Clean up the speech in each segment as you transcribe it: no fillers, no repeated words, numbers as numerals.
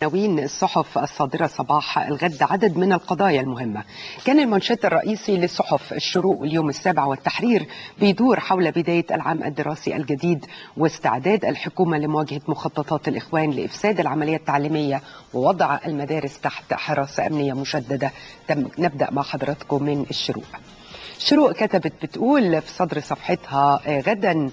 عناوين الصحف الصادرة صباح الغد عدد من القضايا المهمة. كان المنشط الرئيسي للصحف الشروق اليوم السابع والتحرير بيدور حول بداية العام الدراسي الجديد واستعداد الحكومة لمواجهة مخططات الإخوان لإفساد العملية التعليمية ووضع المدارس تحت حراسة أمنية مشددة. نبدأ مع حضراتكم من الشروق. الشروق كتبت بتقول في صدر صفحتها: غدا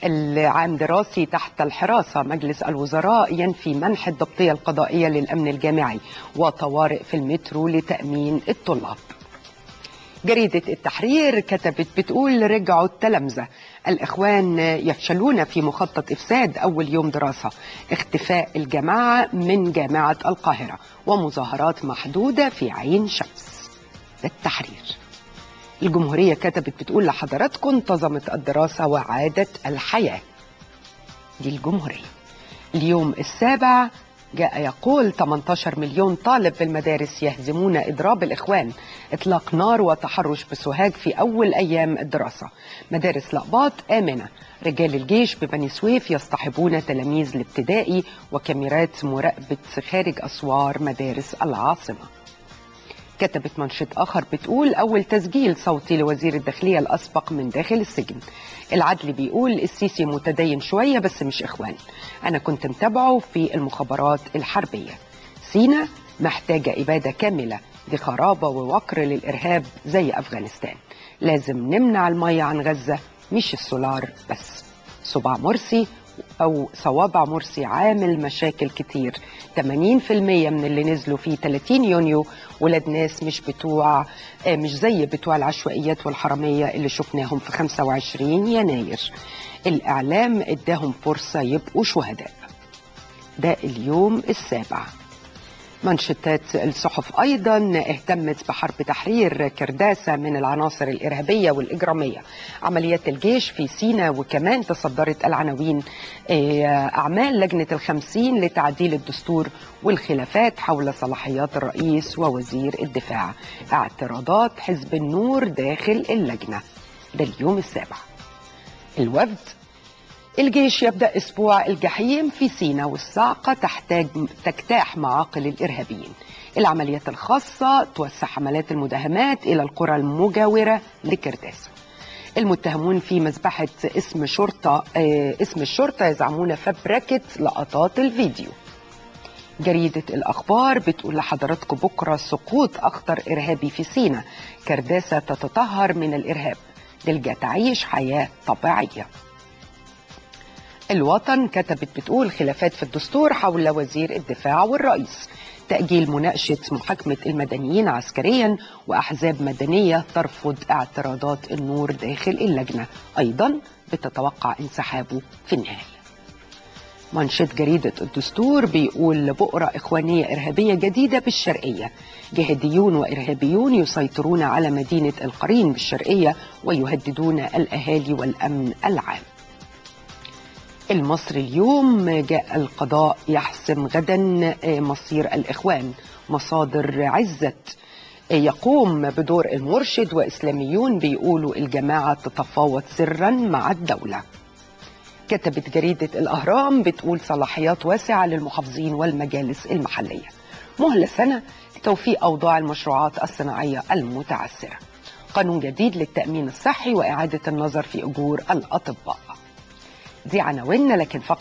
العام دراسي تحت الحراسة، مجلس الوزراء ينفي منح الضبطية القضائية للأمن الجامعي وطوارئ في المترو لتأمين الطلاب. جريدة التحرير كتبت بتقول: رجعوا التلامذة، الإخوان يفشلون في مخطط إفساد أول يوم دراسة، اختفاء الجماعة من جامعة القاهرة ومظاهرات محدودة في عين شمس. التحرير. الجمهورية كتبت بتقول لحضراتكم: انتظمت الدراسة وعادت الحياة. دي الجمهورية. اليوم السابع جاء يقول: 18 مليون طالب بالمدارس يهزمون إضراب الإخوان، إطلاق نار وتحرش بسوهاج في أول أيام الدراسة، مدارس لقباط آمنة، رجال الجيش ببني سويف يصطحبون تلاميذ الابتدائي وكاميرات مراقبة خارج أسوار مدارس العاصمة. كتبت منشط آخر بتقول: أول تسجيل صوتي لوزير الداخلية الأسبق من داخل السجن. العدل بيقول: السيسي متدين شوية بس مش إخوان، أنا كنت متابعه في المخابرات الحربية. سينا محتاجة إبادة كاملة، دي خرابة ووقر للإرهاب زي أفغانستان، لازم نمنع المية عن غزة مش السولار بس. صباع مرسي أو صوابع مرسي عامل مشاكل كتير، 80% من اللي نزلوا في 30 يونيو ولاد ناس مش زي بتوع العشوائيات والحرامية اللي شفناهم في 25 يناير. الإعلام اداهم فرصة يبقوا شهداء. ده اليوم السابع. منشطات الصحف أيضا اهتمت بحرب تحرير كرداسة من العناصر الإرهابية والإجرامية، عمليات الجيش في سيناء، وكمان تصدرت العناوين أعمال لجنة 50 لتعديل الدستور والخلافات حول صلاحيات الرئيس ووزير الدفاع، اعتراضات حزب النور داخل اللجنة. ده اليوم السابع. الوفد: الجيش يبدأ أسبوع الجحيم في سيناء والصاعقة تجتاح معاقل الإرهابيين. العمليات الخاصة توسع حملات المداهمات إلى القرى المجاورة لكرداسة. المتهمون في مذبحة اسم الشرطة يزعمون فبركة لقطات الفيديو. جريدة الأخبار بتقول لحضراتكم: بكرة سقوط أخطر إرهابي في سيناء، كرداسة تتطهر من الإرهاب، دلجة تعيش حياة طبيعية. الوطن كتبت بتقول: خلافات في الدستور حول وزير الدفاع والرئيس، تأجيل مناقشة محاكمة المدنيين عسكريا، وأحزاب مدنية ترفض اعتراضات النور داخل اللجنة، أيضا بتتوقع انسحابه في النهاية. منشط جريدة الدستور بيقول: بؤرة إخوانية إرهابية جديدة بالشرقية، جهاديون وإرهابيون يسيطرون على مدينة القرين بالشرقية ويهددون الأهالي والأمن العام. المصري اليوم: جاء القضاء يحسم غدا مصير الإخوان، مصادر عزت يقوم بدور المرشد، وإسلاميون بيقولوا الجماعة تتفاوض سرا مع الدولة. كتبت جريدة الأهرام بتقول: صلاحيات واسعة للمحافظين والمجالس المحلية، مهلة سنة لتوفيق أوضاع المشروعات الصناعية المتعثرة، قانون جديد للتأمين الصحي وإعادة النظر في أجور الأطباء. دي عناويننا، لكن فقرة